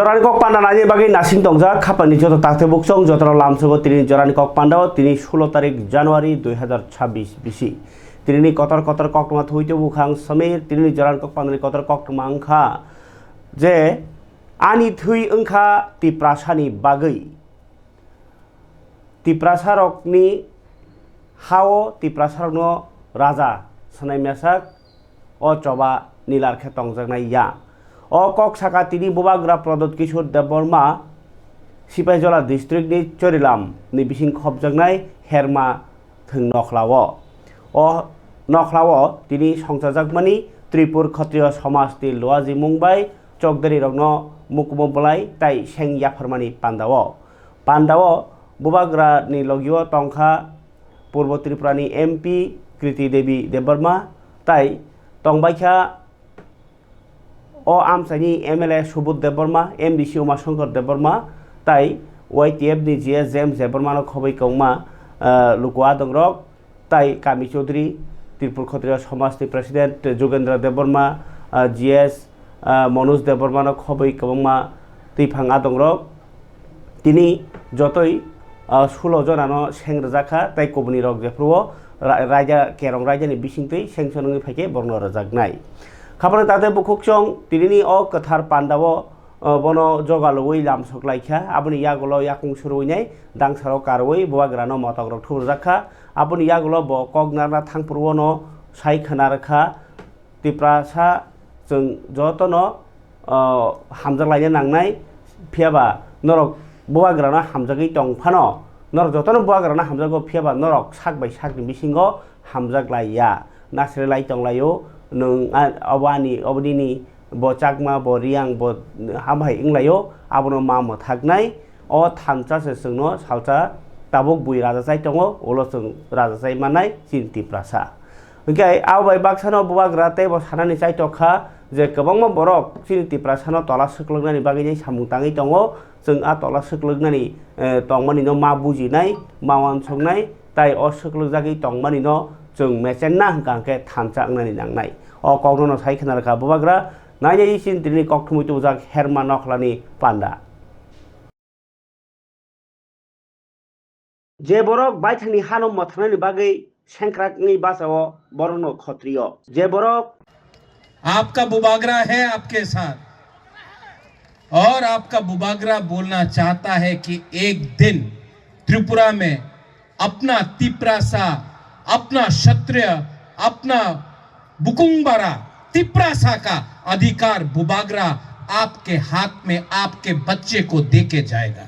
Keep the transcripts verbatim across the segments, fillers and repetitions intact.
Jorani kok panda nani bagwi nasing tongjak khapangni joto takte buksong jotoro lamsogo tini jorani kok pandao tini sulo tarik January dui hazar chabbish bisi. Tinini kotor kotor koktwma thwi to bukhang Samir tinini jorani kok pandani kotor koktwma wngkha je ani thwi wngkha Tiprasani bagwi. Tiprasarokni hao Tiprasarokno raja swnai mesak o choba nilar khe tongjaknai ya. O kok saka tini Bubagra Pradyot Kishore Debbarma Sipaijola district ni Chorilam ni bising khopjaknai Herma thwng nokhlao. O nokhlao tini songchajakmani Tripur Khatriyo Somaj ni luajimung bai chokdari rokno mukumu bwlai tai seng yapharmani pandao. Pandao Bubagra ni logio tongkha Purbo Tripura ni M P Kriti Devi Debbarma tai tongbaikha o amchaini M L A Subodh Debbarma, M D C Umashankar Debbarma tai Y T F ni G S James Debbarma no khobwi kwbangma, ah, luku adongrok tai Kami Chaudhary, Tripur Khatriya Somaj ni President Jugendra Debbarma, ah, G S, ah, Manoj Debbarma no khobwi kwbangma twiphang adongrok. Tini jotoi, ah, sulo jonano seng rwjakha, tei kubuni rok jephru o ra-, raida kerong raida ni bisingtwi seng sonongwi phaikhe borokno rwjaknai. Khapano tate bukhuksong tinini o kwthar pandao o, bono jogalwi lamsok laikha. Aboni yagulo yakung surwinai dangsaro karwi bubagrano motokrok thubrwjakha. Aboni yagulo bo kok narwkna thangphuru-ono sai khwna rwkha, Tiprasa chwng jotono, o, hamjak laina nangnai. Phiyaba norok bubagrano hamjagwi tong phano, norok jotono bubagrano hamjago, phiyaba norok sak bai sakni bisingo hamjak lai ya. Nasre lai tong laio, nwng a-, obo ani, obo nini, bo Chakma, bo Riyang, bo hamhai wng laio, abono ma mwthaknai. O thansa se chwngno salsa tabuk bui raja chai tongo, ulo chwng raja chai mannai chini Tiprasa. Hwnkhe abo bai baksano bubagra tei bo sanani chai tokha je kwbangma borok chini Tiprasano tola swklwknani bagwi samung tangwi tongo. Chwng a tola swklwknani, eh, tongmani no ma bujinai, ma wansoknai, tai o swklwkjagwi tongmani no chwng mechenna hwnkha hwnkhe thansa wngnani nangnai. O kokno no sai khna rwkha bubagra, nainai chini tini kok thumwi tubujak Herma nokhlani panda. Je borok baithangni hano mwthangnani bagwi sengkrak wngwi bachao, borokno khotrio. Je borok आपका बुबागरा है आपके साथ, और आपका बुबागरा बोलना चाहता है कि एक दिन त्रिपुरा में अपना तिप्रासा, अपना क्षत्रिय, अपना बुकुंबारा, तिप्रासा का अधिकार बुबागरा आपके हाथ में, आपके बच्चे को देके जाएगा।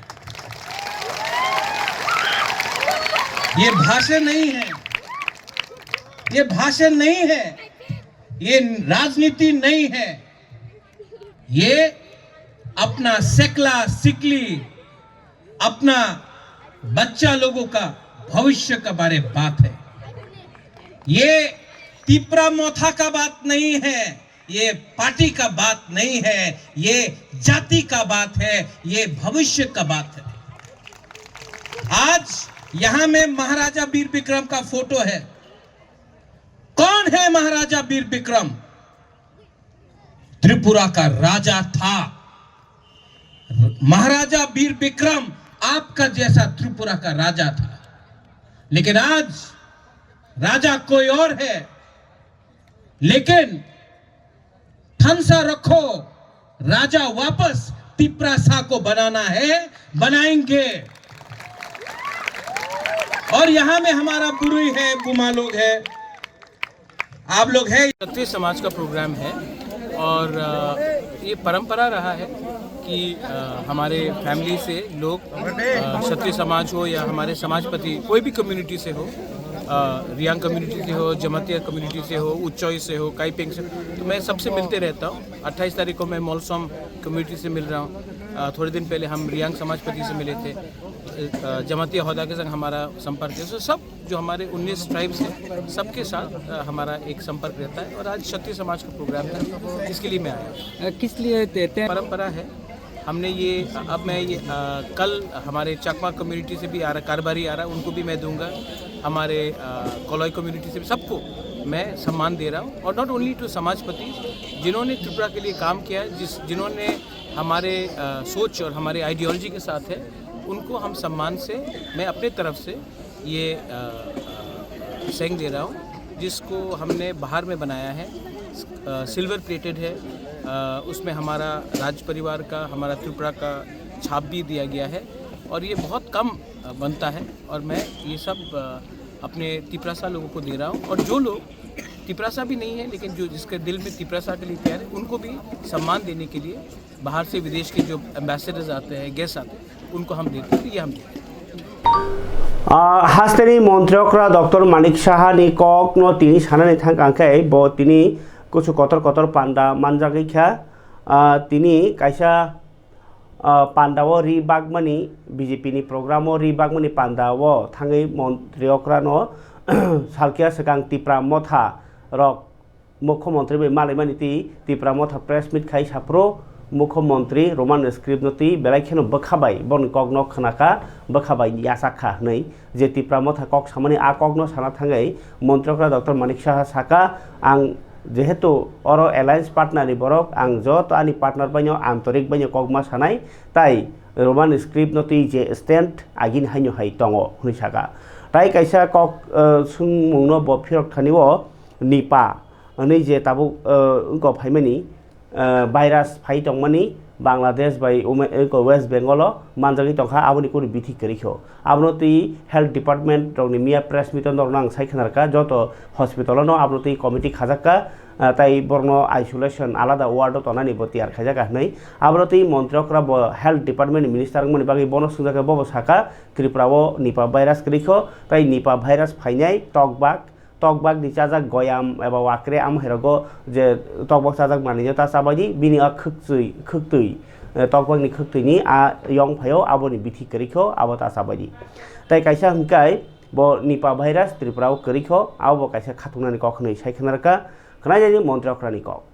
ये भाषण नहीं है, ये भाषण नहीं है, ये राजनीति नहीं है, ये अपना सेकला सिकली, अपना बच्चा लोगों का भविष्य का बारे बात है। ये तिपरा मोथा का बात नहीं है, ये पार्टी का बात नहीं है, ये जाति का बात है, ये भविष्य का बात है। आज यहाँ में महाराजा वीर विक्रम का फोटो है। कौन है महाराजा वीर विक्रम? त्रिपुरा का राजा था। महाराजा वीर विक्रम आपका जैसा त्रिपुरा का राजा था, लेकिन आज राजा कोई और है। लेकिन थंसा रखो, राजा वापस तिपरासा को बनाना है, बनाएंगे। और यहाँ में हमारा बुरुई है, बुमा लोग है, आप लोग हैं। क्षत्रिय समाज का प्रोग्राम है और, अ, ये परंपरा रहा है कि, अ, हमारे फैमिली से लोग, अ, क्षत्रिय समाज हो या हमारे समाजपति कोई भी कम्युनिटी से हो, अ, रियांग कम्युनिटी से हो, जमातिया कम्युनिटी से हो, उच्चई से हो, काइपेंग से, तो मैं सबसे मिलते रहता हूँ। अट्ठाईस तारीख को मैं मोलसोम कम्युनिटी से मिल रहा हूँ। अ, थोड़े दिन पहले हम रियांग समाजपति से मिले थे। अ, जमातिया होदा के संग हमारा संपर्क है। So सब जो हमारे उन्नीस ट्राइब्स हैं, सबके साथ, अ, हमारा एक संपर्क रहता है और आज क्षत्रिय समाज का प्रोग्राम है, इसके लिए मैं आया हूँ। अ, किस लिए ते-, ते- परंपरा है। हमने ये, अब मैं ये, अ, कल हमारे चकमा कम्युनिटी से भी आ रहा, कारबारी आ रहा, उनको भी मैं दूंगा। हमारे, अ, कोलोई कम्युनिटी से भी, सबको मैं सम्मान दे रहा हूँ। और not only to समाजपति, जिन्होंने त्रिपुरा के लिए काम किया है, जिस जिन्होंने हमारे अ, सोच और हमारे आइडियोलॉजी के साथ है, उनको हम सम्मान से, मैं अपने तरफ से ये अ, अ, सेंग दे रहा हूँ, जिसको हमने बाहर में बनाया है। सिल्वर प्लेटेड है। अ, उसमें हमारा राज परिवार का, हमारा त्रिपुरा का छाप भी दिया गया है और ये बहुत कम अ, बनता है। और मैं ये सब अ, अपने तिपरासा लोगों को दे रहा हूँ। और जो लोग तिपरासा भी नहीं है, लेकिन जो जिसके दिल में तिपरासा के लिए प्यार है, उनको भी सम्मान देने के लिए बाहर से विदेश के जो एम्बेसडर्स आते हैं, गेस्ट आते हैं, उनको हम देते हैं, ये हम देते हैं। Ah, hasteni montri okra Doctor Manik Saha ni kok no tini sanani thang kangkhe bo tini kuchu kotor kotor panda manjagwi kha. Ah, tini kaisa ah, panda o ri bakmani, B J P ni program o ri bakmani panda o thangwi montri okra no salkia swkang Tipra Motha rok Mukhyamantri bai malaimani twi Tipra Motha press meet khai saphuru Mukhyamantri Roman script no twi belai kheno bwkha bai boni kok no khwnakha, bwkha bai yachak kha hwnwi. Je Tipra Motha kok samani a kok no sana thangwi montri okra Doctor Manik Saha saka, ang jehetu oro alliance partner ni borok, ang joto ani partner bai no antorik bai no kok ma sanai, tai Roman script no twi je stand agini haino hai tongo hwnwi saka. Tai kaisa kok, eh, swngmung no bo phirok thani o Nipah hwnwi je tabuk, eh, wngkok phaimani, eh, virus phai tongmani Bangladesh bai ume-, eh, ko West Bengal o manjagwi tongkha, aboni kunu bithi kwrwi kho. Abono twi health department rokni miya press meet o norokno ang sai khwnarkha, joto hospital o no abono twi committee khajakka, ah, tai borokno isolation alada ward o tonani bo tiyar khaijakha hwnwi. Abono twi montri okra bo health department ni minister wngmani bagwi bono swngjak khe bobo saka Tripura o Nipah virus kwrwi kho, tai Nipah virus phainai tokbak, tokbak ni chajak goyam eba wakre amo hai rogo je tokbak chajak manwi no ta chabaidi, bini a khwktwi, khwktwi, eh, tokbak ni khwktwi ni a yong phaio, aboni bithi kwrwi kho, abo ta chabaidi. Tai kaisa hwnkhe bo Nipah virus Tripura o kwrwi kho, abo bo kaisa khatungnani kok hwnwi sai khwnarkha, khwnajani montri okra ni kok.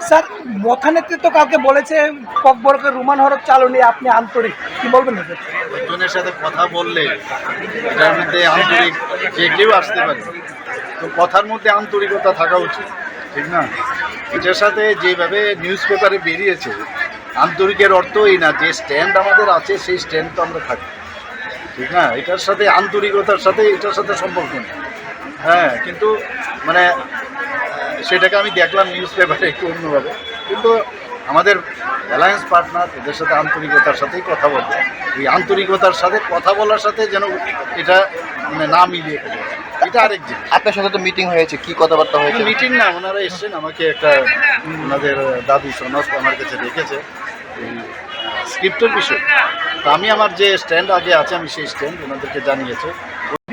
Sir, মথা নেতৃত্ব কাউকে বলেছে ককবরকে রোমান হরফ চালু নিয়ে আপনি আন্তরিক, কি বলবেন এতে? একজনের সাথে কথা বললে এটার মধ্যে আন্তরিক যে কেউ আসতে পারে, তো কথার মধ্যে আন্তরিকতা থাকা উচিত, ঠিক না? এটার সাথে যেভাবে নিউজ পেপারে বেরিয়েছে, আন্তরিকের অর্থ এই না যে স্ট্যান্ড আমাদের আছে সেই স্ট্যান্ড তো আমরা থাকি, ঠিক না? এটার সাথে আন্তরিকতার সাথে এটার সাথে সম্পর্ক নেই। হ্যাঁ, কিন্তু মানে সেটাকে আমি দেখলাম নিউজ পেপারে একটু অন্যভাবে, কিন্তু আমাদের অ্যালায়েন্স পার্টনার, এদের সাথে আন্তরিকতার সাথেই কথা বলবো। এই আন্তরিকতার সাথে কথা বলার সাথে যেন এটা মানে না মিলিয়ে ফেলে, এটা আরেক জিনিস। আপনার সাথে তো মিটিং হয়েছে, কি কথাবার্তা হয়েছে? মিটিং না, ওনারা এসছেন, আমাকে একটা ওনাদের দাবি সনদ আমার কাছে রেখেছে এই স্ক্রিপ্টের বিষয়ে। তো আমি আমার যে স্ট্যান্ড আগে আছে, আমি সেই স্ট্যান্ড ওনাদেরকে জানিয়েছি।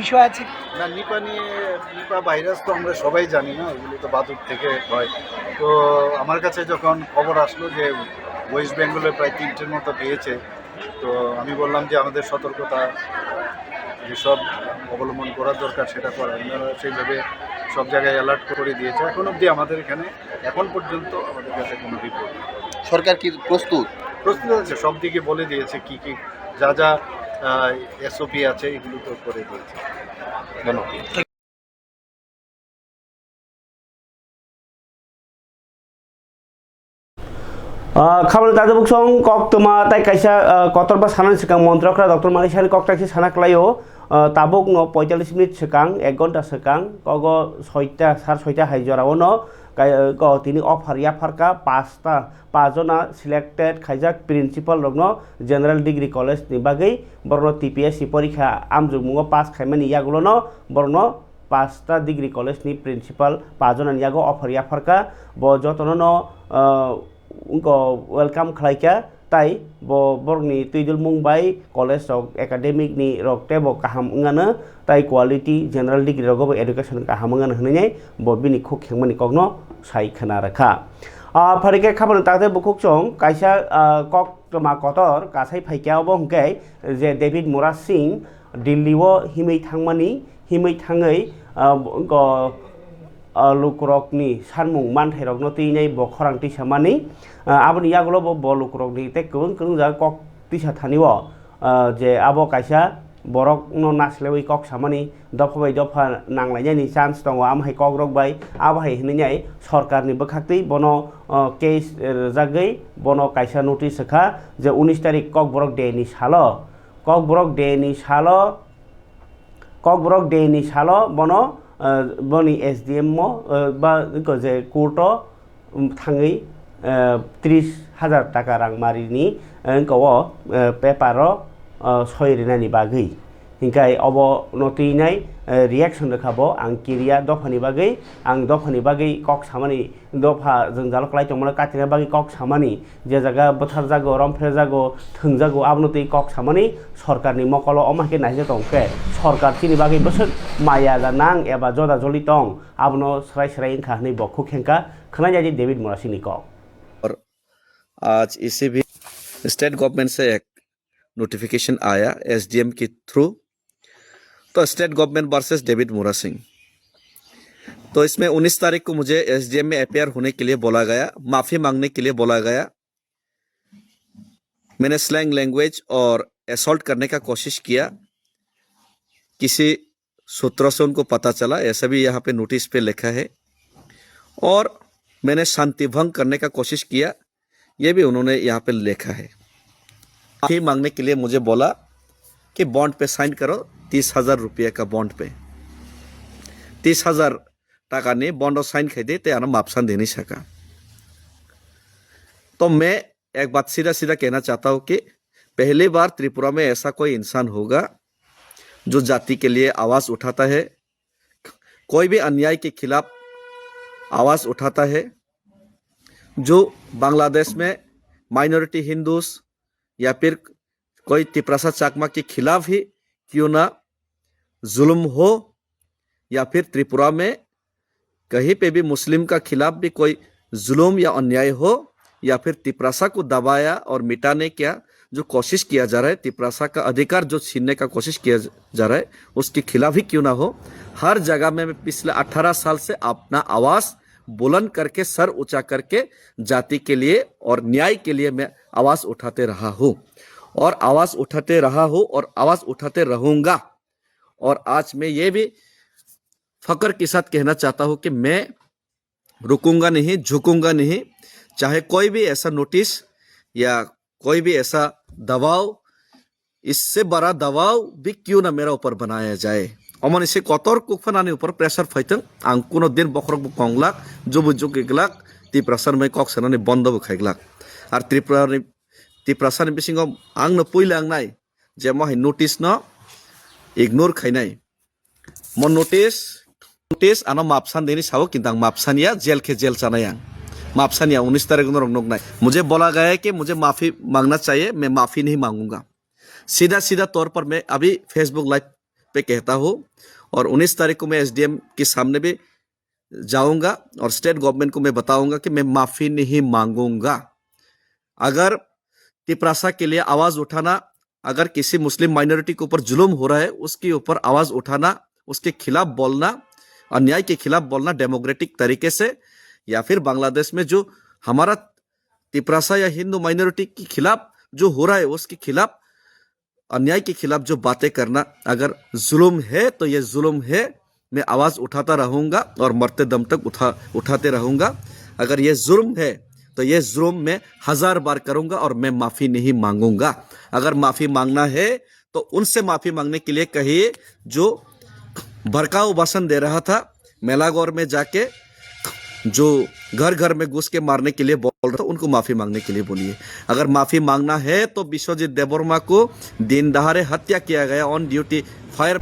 বিষয় আছে। না, নিপা নিয়ে, নিপা ভাইরাস তো আমরা সবাই জানি না, এগুলো তো বাদুড় থেকে হয়। তো আমার কাছে যখন খবর আসলো যে ওয়েস্ট বেঙ্গলে প্রায় তিনটের মতো পেয়েছে, তো আমি বললাম যে আমাদের সতর্কতা যেসব অবলম্বন করার দরকার সেটা করা। ওনারা সেইভাবে সব জায়গায় অ্যালার্ট করে দিয়েছে। এখন অবধি আমাদের এখানে, এখন পর্যন্ত আমাদের কাছে কোনো রিপোর্ট নেই। সরকার কি প্রস্তুত? প্রস্তুত আছে, সব দিকে বলে দিয়েছে কি কি যা যা, আহ, এসওপি আছে এগুলো তো করে দিয়েছে। ধন্যবাদ। Ah, khabani tado buksong koktwma tai kaisa, ah, kotorba sanani swkang montri okra Doctor Manik Sahani koktai se sana kwlaio. Ah, tabuk no poitallis minute swkang, ek ghonta swkang, kogo soita, sar soita hai jora o no kai, ko tini offer yapharka pasta, pajona selected khaijak principal rokno General Degree College ni bagwi borokno T P S C porikha amjokmungo pass khaimani yagulono borokno pasta degree college ni principal pajona ni yago offer yapharka. Bo jotono no, ah, wngko welcome khlaikha, tai bo borokni twidulmung bai college rok academic ni rok teibo kaham wngano, tai quality general degree rogo bo education kaham wngano hwnwi bo bini khuk khengmani kokno sai khwna rwkha. Ah, phaikhe khabani takte bukhuk chwng kaisa, ah, koktwma kotor kasai phaikha, obo hwnkhe je David Murad Singh Delhi o himwi thangmani, himwi thangwi, ah, bo, ah, lukurokni sanmung manthairokno twinai bo khorang tisamani. Ah, aboni yagulo bo, bo lukurokni tei kwbang kwbang jaga kok tisa thani o, ah, je abo kaisa borokno nasilaiwi kok samani, dopha bai dopha nanglainani chance tongo, amo hai kokrok bai, abo hai hwnwi nai sorkarni bwkhaktwi bono, o, case, eh, rwjagwi bono kaisa notice rwkha je unis tarik Kokborok Day ni salo, Kokborok Day ni salo, Kokborok Day ni salo bono, eh, boni S D M o, eh, ba iko je court o, um, thangwi, eh, tris hajar taka rang marini, eh, iko o, eh, paper o, eh, soi rinani bagwi. Hinkhe obo no twi nai, eh, reaction rwkha bo, ang kiriya dophani bagwi, ang dophani bagwi kok samani, dopha jwngjalo kwlai tongmano katina bagwi kok samani, je jaga bwtharjago, romphrejago, thwngjago, abono twi kok samani sorkarni mokolo omo hai khe naisijak tong khe, sorkar chini bagwi bwswk maya ja nang eba joda joli tong, abono swrai swrai wngkha hwnwi bo khuk khe wngkha. Khwnai nai di David Murasingni kok. आज इसी भी state government से एक नोटिफिकेशन आया एसडीएम के थ्रू। तो state government versus David मुरा सिंह। तो इसमें उन्नीस तारीख को मुझे एसडीएम में अपीयर होने के लिए बोला गया, माफ़ी मांगने के लिए बोला गया। मैंने स्लैंग लैंग्वेज और असॉल्ट करने का कोशिश किया, किसी सूत्रों से उनको पता चला, ऐसा भी यहाँ पे नोटिस पे लिखा है। और मैंने शांति भंग करने का कोशिश किया, ये भी उन्होंने यहाँ पे लिखा है। माफी मांगने के लिए मुझे बोला कि बॉन्ड पे साइन करो, तीस हजार रुपये का बॉन्ड पे, तीस हजार taka ni bond o sign khai di, tei ano mapsan dini saka. तो मैं एक बात सीधा सीधा कहना चाहता हूँ कि पहली बार त्रिपुरा में ऐसा कोई इंसान होगा जो जाति के लिए आवाज उठाता है, कोई भी अन्याय के खिलाफ आवाज उठाता है, जो बांग्लादेश में माइनॉरिटी हिंदूज या फिर कोई तिपरासा चाकमा के खिलाफ ही क्यों ना जुल्म हो, या फिर त्रिपुरा में कहीं पे भी मुस्लिम का खिलाफ भी कोई जुल्म या अन्याय हो, या फिर तिपरासा को दबाया और मिटाने का जो कोशिश किया जा रहा है, तिपरासा का अधिकार जो छीनने का कोशिश किया जा रहा है, उसके खिलाफ ही क्यों ना हो, हर जगह में मैं पिछले अठारह साल से अपना आवाज़ बुलंद करके, सर ऊंचा करके जाति के लिए और न्याय के लिए मैं आवाज़ उठाते रहा हूँ और आवाज़ उठाते रहा हूँ और आवाज़ उठाते रहूँगा। और आज मैं ये भी फख्र के साथ कहना चाहता हूँ कि मैं रुकूंगा नहीं, झुकूंगा नहीं, चाहे कोई भी ऐसा नोटिस या कोई भी ऐसा दबाव, इससे बड़ा दबाव भी क्यों ना मेरा ऊपर बनाया जाए। Omoni se kotor kukphanani upor pressure phaitwng, ang kuno din bokhorok bo konglak, jubu juki glak, Tiprasa ni kok sanani bondo bo khaiglak. Ar Tripura ni, Tiprasa ni bisingo ang no puila ang nai, je mo hai notice no ignore khainai. Mo notice, notice ano mapsan dini sao, kintu ang mapsan ya, jail khe jail chanai ang. Mapsan ya, unis tarik norok nuknai. मुझे बोला गया है कि मुझे माफी मांगना चाहिए, मैं माफी नहीं मांगूंगा। सीधा सीधा तौर पर मैं अभी Facebook लाइव पे कहता हूँ और उन्नीस तारीख को मैं एसडीएम के सामने भी जाऊंगा और स्टेट गवर्नमेंट को मैं बताऊंगा कि मैं माफी नहीं मांगूंगा। अगर तिपरासा के लिए आवाज उठाना, अगर किसी मुस्लिम माइनॉरिटी के ऊपर जुल्म हो रहा है, उसके ऊपर आवाज उठाना, उसके खिलाफ बोलना, अन्याय के खिलाफ बोलना डेमोक्रेटिक तरीके से, या फिर बांग्लादेश में जो हमारा तिपरासा या हिंदू माइनॉरिटी के खिलाफ जो हो रहा है, उसके खिलाफ, अन्याय के खिलाफ जो बातें करना, अगर जुल्म है तो ये जुल्म है, मैं आवाज उठाता रहूंगा और मरते दम तक उठा उठाते रहूंगा। अगर ये जुल्म है तो ये जुल्म मैं हजार बार करूंगा और मैं माफी नहीं मांगूंगा। अगर माफी मांगना है तो उनसे माफी मांगने के लिए कहिए जो भड़काऊ भाषण दे रहा था, मेलागौर में जाके जो घर घर में घुस के मारने के लिए बोल रहा था, उनको माफी मांगने के लिए बोलिए। अगर माफी मांगना है तो विश्वजीत देबवर्मा को दिन दहाड़े हत्या किया गया, on duty fire.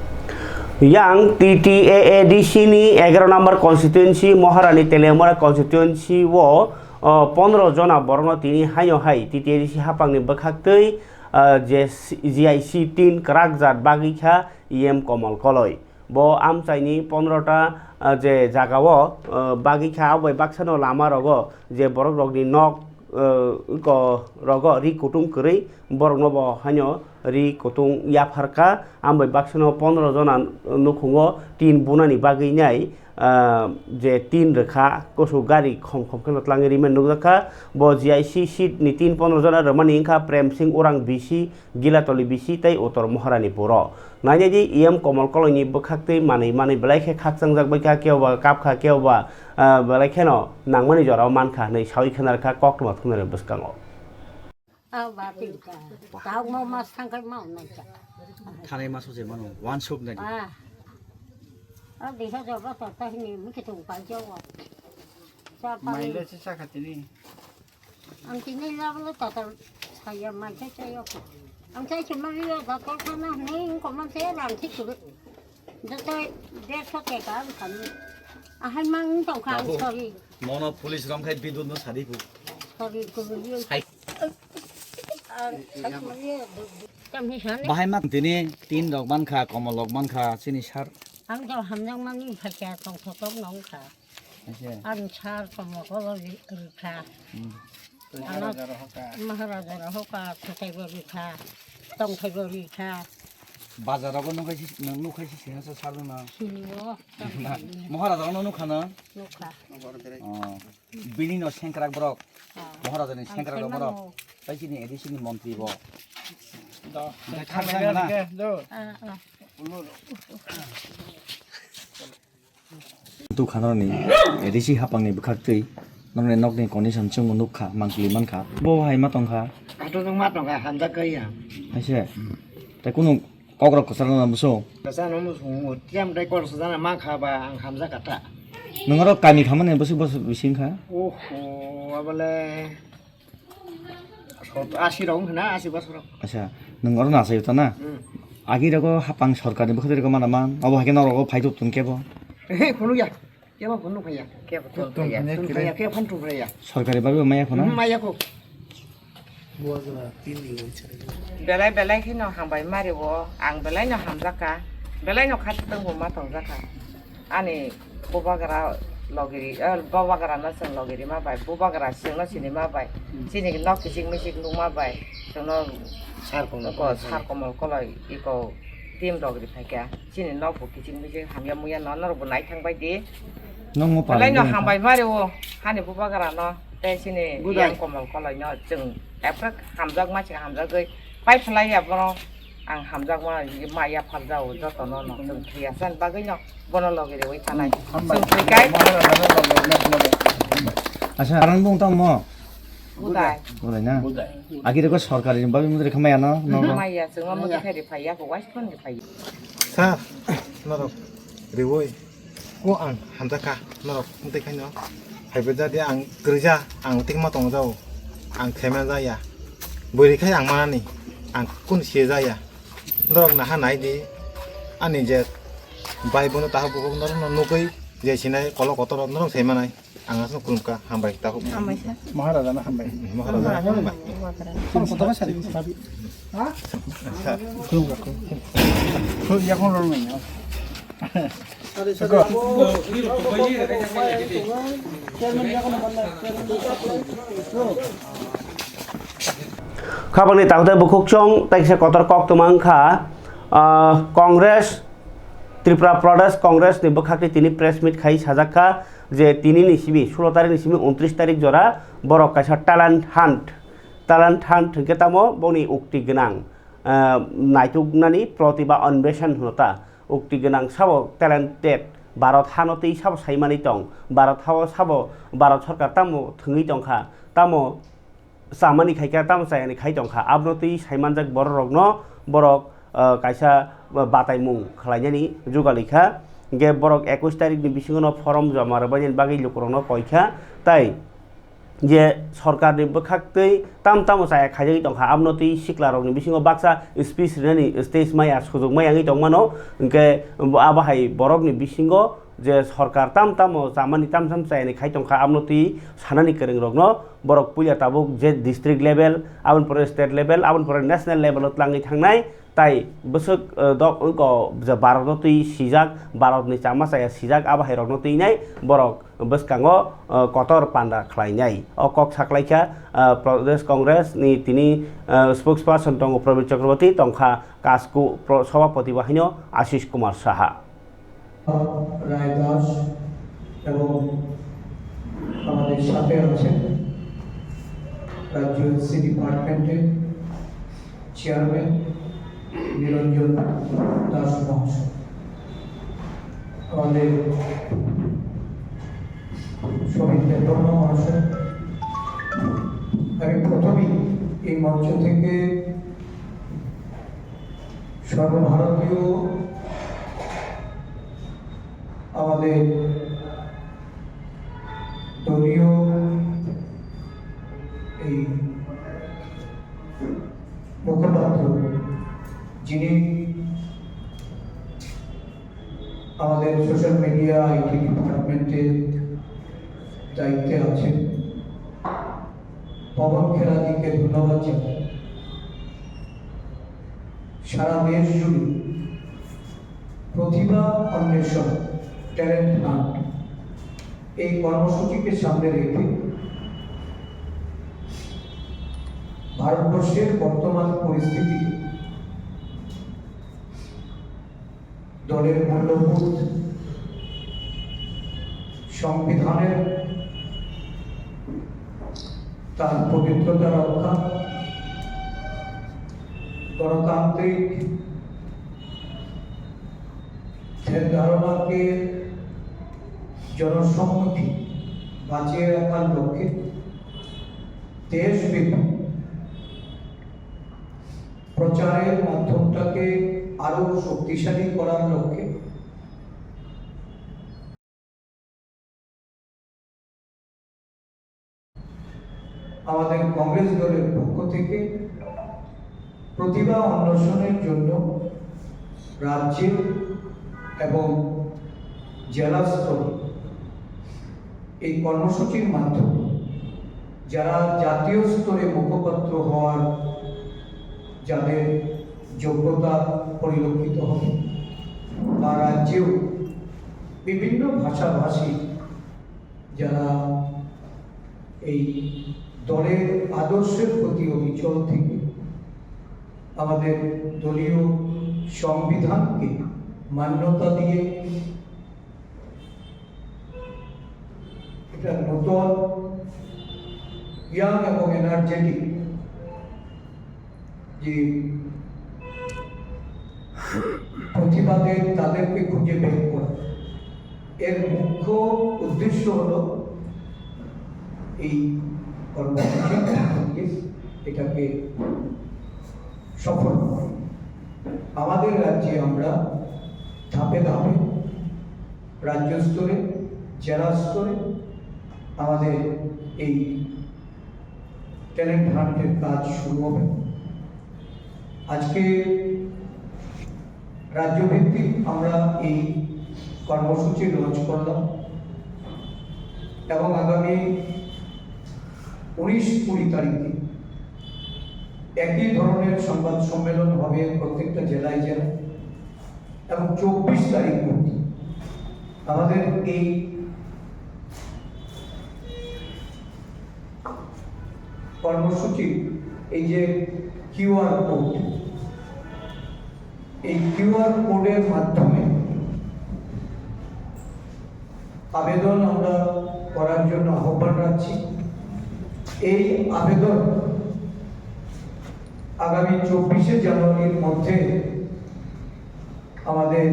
Yang T T A A D C ni egaro number constituency, Maharani Teliamura constituency o, o, pondro jona borokno tini haino hai T T A D C hapangni bwkhaktwi, o, je G I C tin kwrak jat bagwi kha E M Komol Koloi. Bo amchaini pondro ta, ah, je jagao, ah, bagwi kha, abo bai baksano lama rogo je borok rokni nok, ah, ko rogo ri kutung kwrwi borokno bo haino, ri kutung yaphar kha, ambai baksano pondro jona nukhungo tin bunani bagwi nai, ah, je tin rwkha, kusu gari khom khom kheno tlangwi rimani nukjakha. Bo G I C seat ni tin pondro jona rwmani wngkha Prem Singh Orang B C, Gilatoli B C tei Uttor Moharani Puro. Nainai di E M Komol Koloini bwkhaktwi manwi manwi belai khe khakchangjak bai kha, kebo ba kap kha, kebo ba, ah, belai kheno nangmani jorao man kha hwnwi sawi khna rwkha koktwma thumnani bwskango. Ah, ba, tin ka. Tao mo mas thang kai mau nai cha. Thanai mas se mano, one shop nai. Ah. Ah, bisa jo ba ta ta ni mi ke tung pa jo. Sa pa. Maile se sa khatini. Ang tini la lo ta ta saya mai cha cha yo. Ang cha cha ma yo ba ko ko na ni ko man se rang thi ku. Joto dersho taka ang kami. Ahai mang tong kha ang sorry. Mono police rong khai bidut no sadi bu. Sorry, sorry. Sai. Ang sai sorry. Kami sana. Bahai mak tini tin rok man kha, komol rok man kha, sini sar. Ang jao hamjang mani phaikha tong thotok nong kha. Aise. Ang sar komol kolo ri, ri kha. Hmm. Ano, Maharaja Rohoka. Maharaja Rohoka, Khotai Bori kha, Tongthai Bori kha. Bazar rogo nung kaisi, nung, nung kaisi sini sa sar na. Sini o. Na, Maharaja rogo nung kha na? Nung kha. Oh. Bini no sengkrak borok. Ah. Maharaja ni sengkrak borok. Tai sini A D C ni montri bo. Do. Nung kha na? Ah, ah. Tukha norokni A D C hapangni bwkhaktwi norokni nokni condition chwngno nukha, mangpili mankha. Bo hai ma tongkha. Ato nwng ma tongkha, hamjak kaiya. Haise. Tei kunu kokrok kwcharo na buso. Kwcharo musungo, tiyam tei kokrok sajana mankha ba ang hamjak kha ta. Nwng oro kami khamani bwswk bwswk bising kha? Oho, abole. Sot-, asi rok wngkha na, asi bosor rok. Acha, nwng oro nachaio ta na? Hmm. Agi rogo hapang sorkarni bwkhak rok mana man, obo hai khe norok phai tok tong kebo? Ehe, phunukya. Kebo phunuk phaiya. Kebo phunuk phaiya. Phunuk phaiya, kebo phunuk phaiya. Sorkari bagwi maya kho na? Hmm, maya kho. Belai belai kheno hambai mari o, ang belai no hamjak kha, belai no khachi tongbo ma tongjak kha. Ani bubagra logiri, eh, bubagra no chwng logiri ma bai, bubagra chwngno sini ma bai, chini nok kichik michik nukma bai, chwngno sar komol koloi iko team rogiri phaikha, chini nok bo kichik michik hamya muya no norok bo naithang bai di. Belai no hambai mari o, hani bubagra no, tei chini yang komol koloi no chwng ephek hamjak ma se hamjagwi pai phlai ya bono. Ang hamjakma ma yapharjao jotono no chwng thwiya san bagwino bono logi rewi thanai. Hambai. Chwng thwikai. Acha, arang bung tamo? Budai. Budai na? Budai. Agi rego sorkari ni bagwi mudri khamaya no? No. Maya, chwngma mudri khai ri phaiya, ko wais phone ri phaiya. Sir, norok rewi. O ang hamjakha norok tei khaino. Haibo jadi ang kwrwija, ang tei ma tongjao. Ang themya jaya. Bwrwi khai ang manani, ang kun siya jaya. Norok naha nai di. Ani je bai bono taha bukhuk norok no nugwi je sinai kolok kotor norok sai manai. Ang asno khulumkha, hambai takhuk. Hambai sa. Maharaja na hambai. Maharaja na hambai. Maharaja. Kotor sari. Ha? Khulumkha. Khul yakon rol nai. Khabangni takhuk tei bukhuk chwng tei kisa kotor koktwma wngkha, ah, Congress, Tripura Pradesh Congress ni bwkhakni tini press meet khai sajak kha je tini ni simi, sulo tarik ni simi untris tarik jora borok kaisa talent hunt, talent hunt hwnkhe tamo boni ukti gwnang, ah, naituknani protibha onbeshan hwno ta. Ukti gwnang sabo talented, Bharat hano twi sabo saimani tong, Bharat hao sabo Bharat sorkar tamo thwngwi tongkha, tamo chamani khaikha, tamo chayani khai tongkha, abono twi saimanjak bororokno borok, ah, kaisa bataimung khlainani jugalwi kha. Hwnkhe borok ekush tarikni bisingono form joma rwbainani bagwi lukurokno koikha, tai je sorkarni bwkhaktwi tam tamo chaya khaijagwi tongkha, abono twi siklarokni bisingo baksa speech rinani stage maya, sujok maya wngwi tongmano. Hwnkhe abo hai borokni bisingo je sorkar tam tamo chamani, tam tam chayani khai tongkha, abono twi sanani kwrwngrokno borok puila tabuk je district level, aboni pore state level, aboni pore national level o tlangwi thangnai. Tai bwswk, eh, dok wngkha je Bharat no twi sijak, Bharat ni chama chaya sijak, abo hai rok no twi nai borok bwskango, uh, kotor panda khlainai. O kok saklaikha, uh, Pradesh Congress ni tini, uh, spokesperson tongo Probir Chakraborty, tongkha Kasku pro-, Sabhapati bahaino Ashish Kumar Saha. রায় দাস এবং আমাদের সাথে আছেন রাজ্য এসসি ডিপার্টমেন্টের চেয়ারম্যান নিরঞ্জন দাস মহাশয়, আমাদের শহীদ দেববর্মা মহাশয়। আমি প্রথমেই এই মঞ্চ থেকে সর্বভারতীয় আমাদের দলীয় এই মুখপাত্র, যিনি আমাদের সোশ্যাল মিডিয়া আইটি ডিপার্টমেন্টের দায়িত্বে আছেন, পবন খেরাজিকে ধন্যবাদ জানাই। সারা দেশ জুড়ে প্রতিভা অন্বেষণ, ট্যালেন্ট হান্ট, এই কর্মসূচিকে সামনে রেখে ভারতবর্ষের বর্তমান পরিস্থিতিতে দলের মূল্যবোধ, সংবিধানের তার পবিত্রতা রক্ষা, গণতান্ত্রিক ধ্যান ধারণাকে জনসম্মুখে বাঁচিয়ে রাখার লক্ষ্যে দেশব্যাপী প্রচারের মাধ্যমটাকে আরো শক্তিশালী করার লক্ষ্যে আমাদের কংগ্রেস দলের পক্ষ থেকে প্রতিভা অন্বেষণের জন্য রাজ্যে এবং জেলা স্তরে এই কর্মসূচির মাধ্যমে যারা জাতীয় স্তরে মুখপাত্র হওয়ার, যাদের যোগ্যতা পরিলক্ষিত হবে বা রাজ্যেও বিভিন্ন ভাষাভাষী যারা এই দলের আদর্শের প্রতি অবিচল থেকে আমাদের দলীয় সংবিধানকে মান্যতা দিয়ে এটা নতুন ইয়াং এবং এনার্জেটিক যে প্রতিভাদের, তাদেরকে খুঁজে বের করা, এর মুখ্য উদ্দেশ্য হলো এই কর্মসূচি এটাকে সফল করা। আমাদের রাজ্যে আমরা ধাপে ধাপে রাজ্য স্তরে, জেলা স্তরে আমাদের এই ট্যালেন্ট হান্টের কাজ শুরু হবে। আজকে রাজ্যভিত্তিক আমরা এই কর্মসূচি লঞ্চ করলাম এবং আগামী উনিশ কুড়ি তারিখে একই ধরনের সংবাদ সম্মেলন হবে প্রত্যেকটা জেলায় জেলায়। এবং চব্বিশ তারিখ অবধি আমাদের এই কর্মসূচি, এই যে কিউআর কোড, এই কিউআর কোডের মাধ্যমে আবেদন আমরা করার জন্য আহ্বান রাখছি। এই আবেদন আগামী চব্বিশে জানুয়ারির মধ্যে আমাদের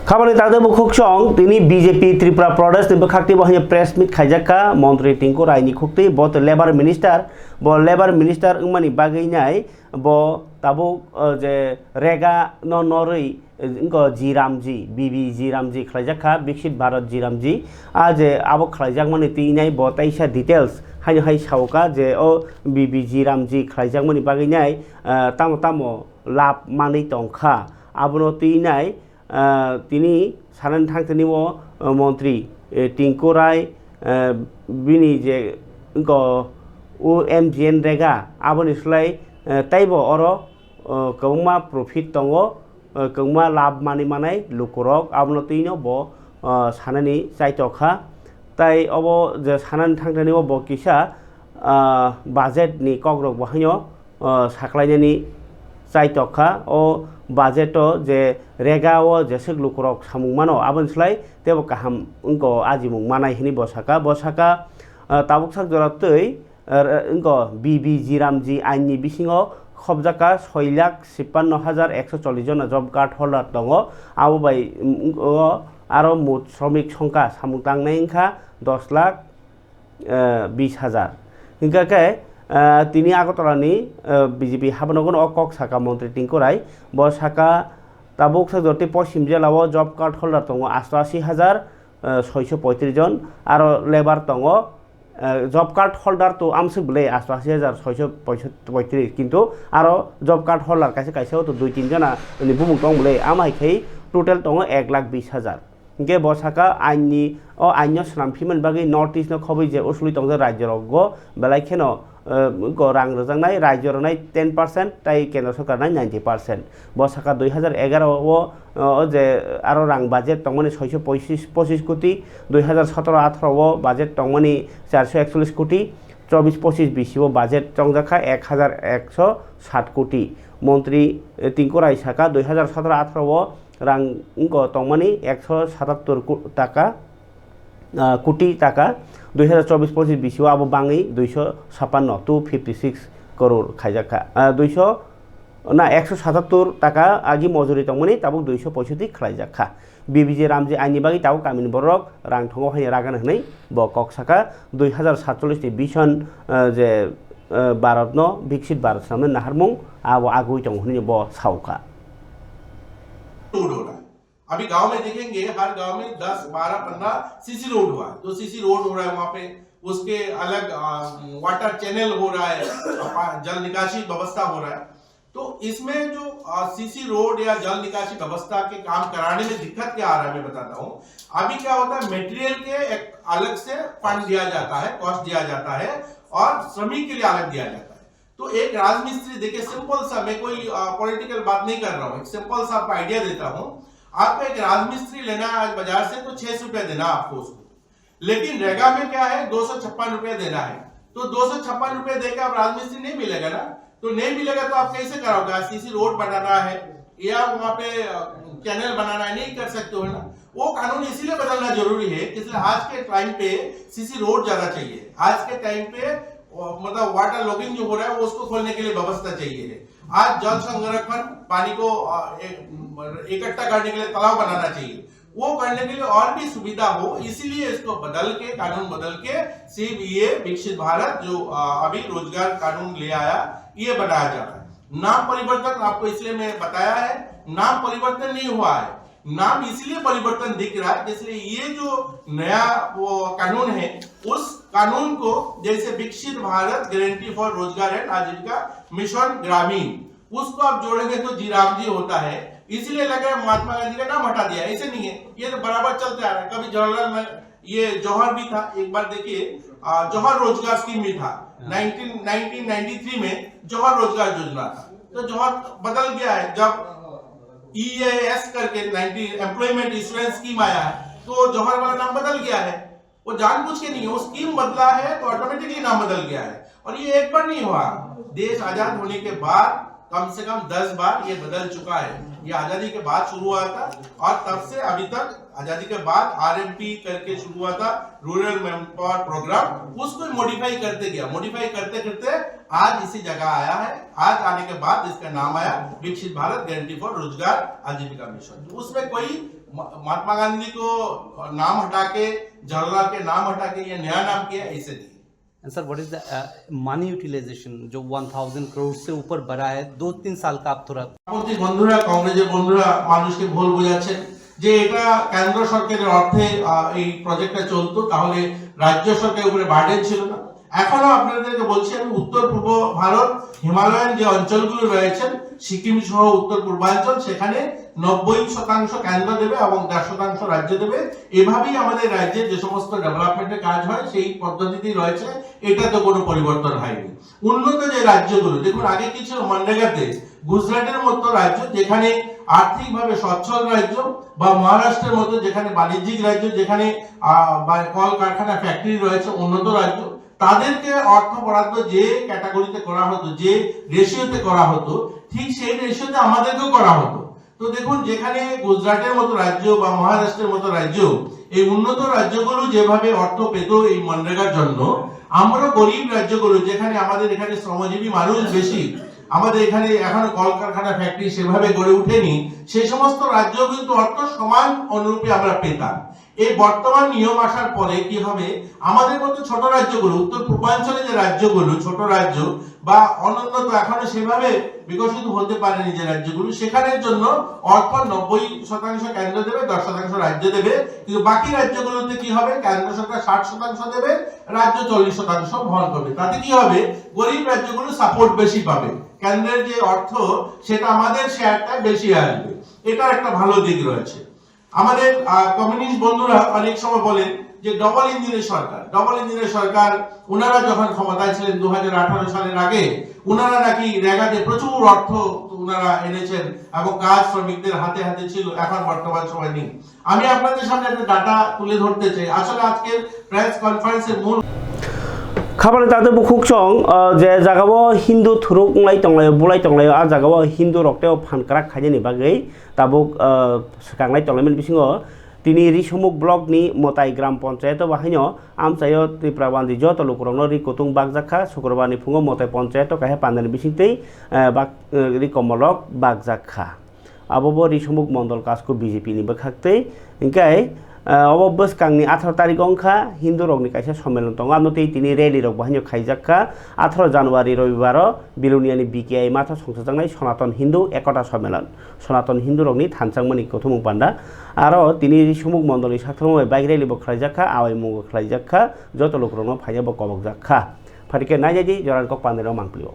Khabani tangde bukhuksong tini B J P Tripura Pradesh ni bwkhak tei bo hai press meet khaijak kha montri Tinku Rai ni khukti bo to labour minister, bo labour minister wngmani bagwi nai bo tabuk, uh, je rega no norwi, uh, wngkha G Ramji, B B G Ramji khlaijak kha, Viksit Bharat G Ramji. A je abo khlaijakmani twi nai bo taisa details haino hai sao kha je o B B G Ramji khlaijakmani bagwi nai, uh, tamo tamo lab manwi tong kha. Abono twi nai, ah, tini sanani thang tini o, ah, montri, eh, Tinku Rai, eh, bini je wngkha o M G N rega, aboni slai, eh, teibo oro, eh, kwbangma profit tongo, eh, kwbangma lab manwi manai lukurok, abono twino bo, ah, sanani chaitokha. Tai obo je sanani thangtani o bo kisa, ah, budget ni kokrok bo haino, ah, saklainani chaitok kha. O budget o je rega o jeswk lukurok samung mano, aboni slai teibo kaham wngkha o ajimung manai hinwi bo saka. Bo saka, ah, tabuk sak jora twi, ah, wngkha B B G Ramji ain ni bisingo khobjakha soi lakh chippanno hajar ekso chollish jona job card holder tongo. Abo bai, mm, o aro mut sromik songkha samung tangnai wngkha dos lakh, eh, bis hajar. Hingkha khe, eh, tini Agartala ni, eh, B J P habanogo o kok saka montri Tinku Rai. Bo saka tabuk sak jora twi poschim jela o job card holder tongo asto ashi hajar, eh, soiso poitris jon, aro labour tongo, eh, job card holder to amswk belai asto ashi hajar soiso poitris, kintu aro job card holder kaisa kaisa o to dui tin jona ni bumung tong belai, ama hai khai total tongo ek lakh bis hajar. Hingke bo saka ain ni, o ain no swnam phimani bagwi North East no khobwi je usuli tongjak rajyo rogo belai kheno, eh, go rang rwjaknai, rajyo rwnai ten percent tai kendro sorkar nai ninety percent. Bo saka dui hajar egaroh o, o je aro rang budget tongmani soiso pochis, pochis koti, dui hajar sotoro atharo o budget tongmani charso ekchollis koti, chobis pochis bisi o budget chongjakha ek hajar ekso sat koti. Montri, eh, Tinku Rai saka dui hajar sotoro atharo o rang wngkha tongmani ekso satattor ko-, taka, ah, koti taka, dui hajar chobis pochis bisio abo bangwi duiso sappanno, two fifty six crore khaijakha. Ah, duiso, na, ekso satattor taka agi mojuri tongmani tabuk duiso poisoti khlaijakha. B B G Ramji aini bagwi tabuk kamini borok rang thongo haino ragana hwnwi bo kok saka. Dui hajar satchollis ni vision, ah, je, ah, Bharat no Viksit Bharat swnamnani naharmung abo agwi tongo hwnwi bo saukha. Road हो रहा है। अभी गांव में देखेंगे, हर गांव में दस, बारह, पन्द्रह सीसी रोड हुआ है। तो सीसी रोड हो रहा है वहाँ पे, उसके अलग, आ, वाटर चैनल हो रहा है, आ, पा-, जल निकासी व्यवस्था हो रहा है। तो इसमें जो, आ, सीसी रोड या जल निकासी व्यवस्था के काम कराने में दिक्कत क्या आ रहा है, मैं बताता हूँ। अभी क्या होता है, मटेरियल के एक अलग से फंड दिया जाता है, कॉस्ट दिया जाता है और श्रमिक के लिए अलग दिया जाता है। तो एक राजमिस्त्री, देखिए, सिंपल सा, मैं कोई, आ, पॉलिटिकल बात नहीं कर रहा हूँ, एक सिंपल सा आपको आइडिया देता हूँ। आपको एक राजमिस्त्री लेना है आज बाजार से, तो छह सौ रुपया देना है आपको उसको। लेकिन रेगा में क्या है, दो सौ छप्पन रुपया देना है। तो दो सौ छप्पन रुपया देकर आप राजमिस्त्री नहीं मिलेगा ना, तो नहीं मिलेगा तो आप कैसे कराओगे? आज सीसी रोड बनाना है या वहाँ पे, अ, चैनल बनाना है, नहीं कर सकते हो ना। वो कानून इसीलिए बदलना जरूरी है, इसलिए आज के टाइम पे सीसी रोड ज्यादा चाहिए। आज के टाइम पे, अ, मतलब वाटर लॉगिंग जो हो रहा है, वो उसको खोलने के लिए व्यवस्था चाहिए है। आज जल संरक्षण, पानी को, अ, एक, इकट्ठा करने के लिए तालाब बनाना चाहिए। वो करने के लिए और भी सुविधा हो, इसीलिए इसको बदल के, कानून बदल के सिर्फ ये विकसित भारत जो, अ, अभी रोजगार कानून ले आया, ये बनाया जा रहा है। नाम परिवर्तन आपको इसलिए मैं बताया है, नाम परिवर्तन नहीं हुआ है, नाम इसलिए परिवर्तन दिख रहा है, इसलिए ये जो नया वो कानून है, उस कानून को जैसे विकसित भारत गारंटी फॉर रोजगार एंड आजीविका मिशन ग्रामीण, उसको आप जोड़ेंगे तो जी राम जी होता है, इसलिए लगे महात्मा गांधी का नाम हटा दिया, ऐसे नहीं है, ये तो बराबर चलते आ रहा है। कभी जवाहरलाल ने-, ये जौहर भी था, एक बार देखिए, आ, जौहर रोजगार स्कीम भी था, हाँ। नाइनटीन, नाइनटीन नाइंटी थ्री में जौहर रोजगार योजना था, तो जौहर बदल गया है। जब ईएएस करके नाइनटीन एम्प्लॉयमेंट एश्योरेंस स्कीम आया है, तो जौहर वाला नाम बदल गया है। वो जानबूझ के नहीं है, वो स्कीम बदला है तो ऑटोमेटिकली नाम बदल गया है। और ये एक बार नहीं हुआ, देश आजाद होने के बाद कम से कम दस बार ये बदल चुका है। ये आजादी के बाद शुरू हुआ था और तब से अभी तक, आजादी के बाद आरएमपी करके शुरू हुआ था, रूरल मैनपावर प्रोग्राम, उसको मॉडिफाई करते गया, मॉडिफाई करते करते आज इसी जगह आया है। आज आने के बाद इसका नाम आया विकसित भारत गारंटी फॉर रोजगार आजीविका मिशन। तो उसमें कोई म-, महात्मा गांधी को नाम हटा के, जवाहरलाल के नाम हटा के ये नया नाम किया, ऐसे नहीं। And sir, what is the, uh, money utilization? जो वन थाउजेंड करोड़ से ऊपर बढ़ा है, दो तीन साल का आप थोड़ा। আপত্তি বন্ধুরা, কংগ্রেসের বন্ধুরা মানুষকে ভুল বোঝাচ্ছেন যে এটা কেন্দ্র সরকারের অর্থে, আহ, এই প্রজেক্টটা চলতো, তাহলে রাজ্য সরকারের উপরে বার্ডেন ছিল না। এখনো আপনাদেরকে বলছি, আমি উত্তর পূর্ব ভারত, হিমালয়ান যে অঞ্চলগুলো রয়েছেন, সিকিম সহ উত্তর পূর্বাঞ্চল, সেখানে নব্বই শতাংশ কেন্দ্র দেবে এবং দশ শতাংশ রাজ্য দেবে। এভাবেই আমাদের রাজ্যে যে সমস্ত ডেভেলপমেন্টের কাজ হয়, সেই পদ্ধতিতেই রয়েছে, এটাতে কোনো পরিবর্তন হয়নি। উন্নত যে রাজ্যগুলো, দেখুন, আগে কি ছিল, মনরেগাতে গুজরাটের মতো রাজ্য, যেখানে আর্থিকভাবে সচ্ছল রাজ্য, বা মহারাষ্ট্রের মতো, যেখানে বাণিজ্যিক রাজ্য, যেখানে, আহ, বা কলকারখানা, ফ্যাক্টরি রয়েছে, উন্নত রাজ্য, তাদেরকে অর্থ বরাদ্দ যে ক্যাটাগরিতে করা হতো, যে রেশিওতে করা হতো, ঠিক সেই রেশিওতে আমাদেরকেও করা হতো। তো দেখুন, যেখানে গুজরাটের মতো রাজ্য বা মহারাষ্ট্রের মতো রাজ্য, এই উন্নত রাজ্যগুলো যেভাবে অর্থ পেত এই মনরেগার জন্য, আমরা গরিব রাজ্যগুলো, যেখানে আমাদের এখানে শ্রমজীবী মানুষ বেশি, আমাদের এখানে এখনো কলকারখানা, ফ্যাক্টরি সেভাবে গড়ে ওঠেনি, সেই সমস্ত রাজ্য কিন্তু অর্থ সমান অনুরূপে আমরা পেতাম। এই বর্তমান নিয়ম আসার পরে কি হবে, আমাদের মতো ছোট রাজ্যগুলো, উত্তর পূর্বাঞ্চলে যে রাজ্যগুলো, ছোট রাজ্য বা অনুন্নত, এখনো সেভাবে বিকশিত হতে পারেনি যে রাজ্যগুলো, সেখানের জন্য অর্থ নব্বই শতাংশ কেন্দ্র দেবে, দশ শতাংশ রাজ্য দেবে। কিন্তু বাকি রাজ্যগুলোতে কি হবে, কেন্দ্র সরকার ষাট শতাংশ দেবে, রাজ্য চল্লিশ শতাংশ বহন করবে। তাতে কি হবে, গরিব রাজ্যগুলো সাপোর্ট বেশি পাবে, কেন্দ্রের যে অর্থ, সেটা আমাদের শেয়ারটা বেশি আসবে। এটা একটা ভালো দিক রয়েছে। আমাদের, আহ, কমিউনিস্ট বন্ধুরা অনেক সময় বলেন যে ডাবল ইঞ্জিনের সরকার, ডাবল ইঞ্জিনের সরকার, ওনারা যখন ক্ষমতায় ছিলেন দু হাজার আঠারো সালের আগে, ওনারা নাকি রেগাতে প্রচুর অর্থ ওনারা এনেছেন এবং কাজ শ্রমিকদের হাতে হাতে ছিল, এখন বর্তমান সময় নেই। আমি আপনাদের সামনে একটা ডাটা তুলে ধরতে চাই। আসলে আজকের প্রেস কনফারেন্সের মূল Khabani tate bukhuk song, ah, je jagao Hindu thuruk wnglai tonglaio, bulai tonglaio, ah jagao Hindu rok tei o phan kwrak khainani bagwi tabuk, ah, swkanglai tonglaimani bisingo tini Risomuk block ni Motai gram panchayat o bahaino amchaio Tripura bandi joto lukurokno ri kutung bakjak kha. Sukurbar ni phungo Motai panchayat o kaisa pandani bisingtwi, ah, bak-, ah, ri komolrok bakjak kha. Abo bo Risomuk Mondol Kasko B J P ni bwkhaktwi. Hinkhe, ah, obo bwskangni atharo tarik wngkha, Hindu rokni kaisa sommelon tongo, amo tei tini rally rok bo haino khaijak kha. Atharo January Robibaro Biloniani B K I matha songchajaknai Sonaton Hindu Ekota Sommelon, Sonaton Hindu rokni thanchangmani kuthumung panda. Aro tini Risomuk Mondolni sakthormo bai bike rally bo khlaijak kha, awai mungo khlaijak kha, joto lukurokno phaina bo kobokjak kha. Phaikhe naijadi jorani kok pandairok mangpilio.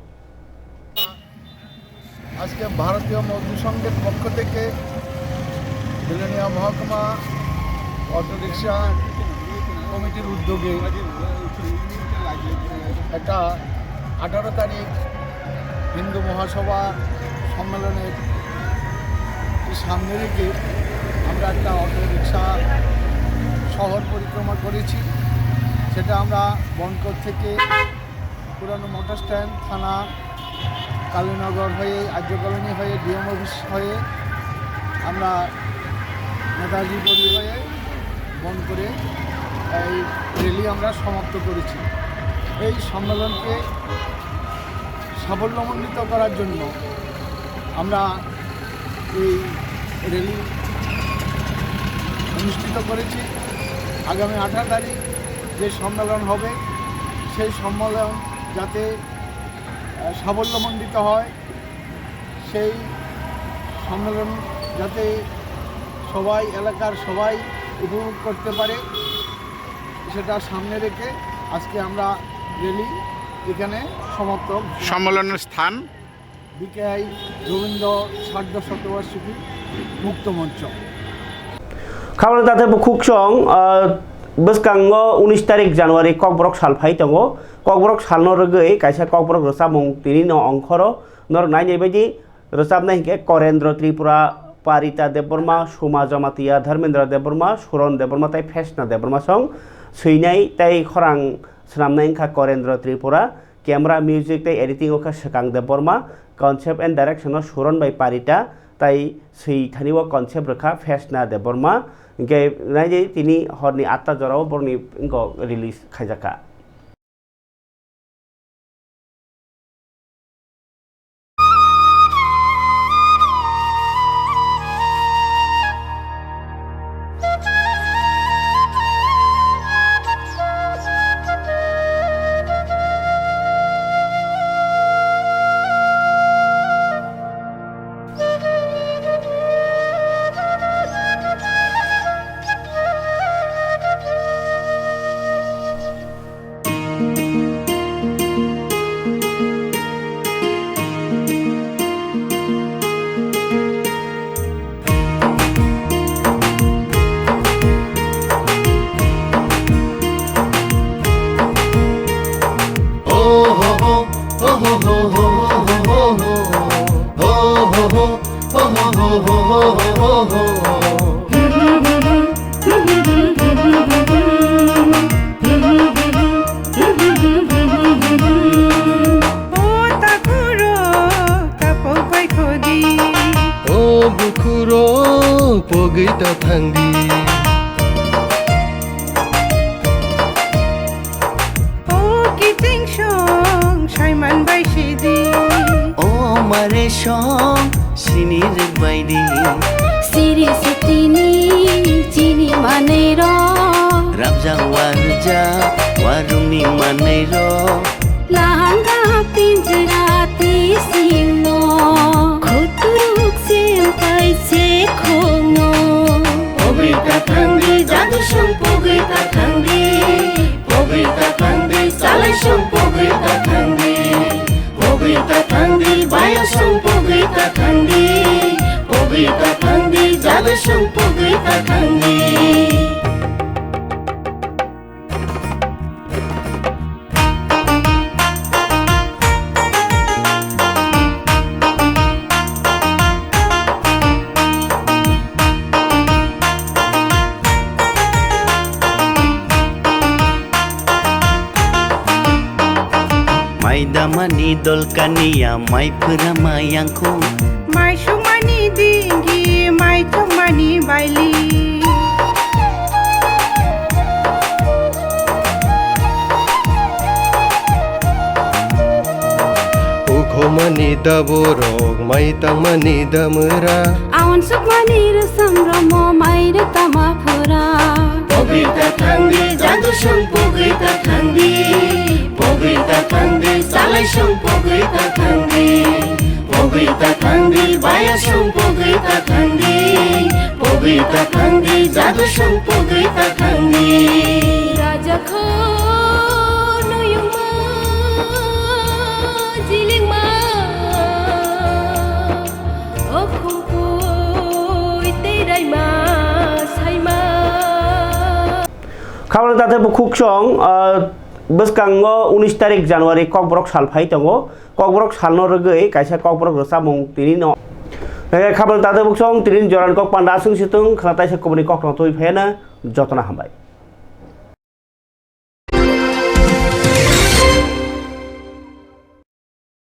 আজকে ভারতীয় মজদুর সংঘের পক্ষ থেকে বিলোনিয়া মহকুমা অটোরিকশা কমিটির উদ্যোগে একটা আঠারো তারিখ হিন্দু মহাসভা সম্মেলনের সামনে রেখে আমরা একটা অটোরিকশা শহর পরিক্রমা করেছি। সেটা আমরা বনকর থেকে পুরানো মোটর স্ট্যান্ড, থানা, কালীনগর হয়ে, আর্য কলোনি হয়ে, ডিএম অফিস হয়ে আমরা নেতাজি গলি হয়ে বনকরে এই র্যালি আমরা সমাপ্ত করেছি। এই সম্মেলনকে সাফল্যমণ্ডিত করার জন্য আমরা এই র্যালি অনুষ্ঠিত করেছি। আগামী আঠারো তারিখ যে সম্মেলন হবে, সেই সম্মেলন যাতে, আহ, সাফল্যমণ্ডিত হয়, সেই সম্মেলন যাতে সবাই, এলাকার সবাই উপভোগ করতে পারে, সেটা সামনে রেখে আজকে আমরা র্যালি এখানে সমাপ্ত ঘোষণা সম্মেলনের স্থান? বিকেআই রবীন্দ্র সার্ধ শতবার্ষিকী মুক্ত মঞ্চ। Khabani tate bukhuk song, ah, bwskango unis tarik January Kokborok sal phai tongo. Kokborok salno rwgwi kaisa Kokborok rwchapmung tini no ongkhoro. Norok nainai baidi rwchapnai hinkhe Korendra Tripura, Parita Debbarma, Suma Jamatia, Dharmendra Debbarma, Suron Debbarma tei Phesna Debbarma song swinai tei khorang swnamnai wngkha Korendra Tripura. Camera, music tei editing o kha Swkang Debbarma, concept and direction o Suron bai Parita, tai swi thani o concept rwkha Phesna Debbarma, hinkhe naidi tini horni atta jora o borokni wngkha release khaijakha. O takhurok, tapok bai khodi. O bukhurok, pogwi ta thangdi. O kiching song, saiman bai sidi. O mare song, sini rwk bai di. Siri sitini, chini manwi rok. Rabjak warjak, warumni manwi rok. Lahang gak pinjra tisingno. Khuturuk sim pai se khongno. Pogwi ta thangdi, jadu song pogwi ta thangdi. Pogwi ta thangdi, salai song pogwi ta thangdi. Pogwi ta thangdi, baya song pogwi ta thangdi. Pogwi ta thangdi, jadu song pogwi ta thangdi. Mai damani dolkaniya, mai phwrama yangkhu. Mai sumani dingi, mai chumani baili. Ukhomani daborok, mai tangmani damwra. Awan sukmani rwsam romo, mai rwtama phura. Pogwi ta thangdi, jadu song pogwi ta thangdi. Pogwi ta thangdi, salai song pogwi ta thangdi. Pogwi ta thangdi, baya song pogwi ta thangdi. Pogwi ta thangdi, jadu song pogwi ta thangdi. Raja kho noyungma jilingma, o khumpui tei raima saima. Khabangni tathai bukhuk song, ah, bwskango unis tarik January Kokborok sal phai tongo. Kokborok salno rwgwi kaisa Kokborok rwchapmung tini no. Eh, khabangni tathai bukhuk song tini jorani kok panda aswng situng khna taisa kubuni kokno twi phaiya na jotono hambai.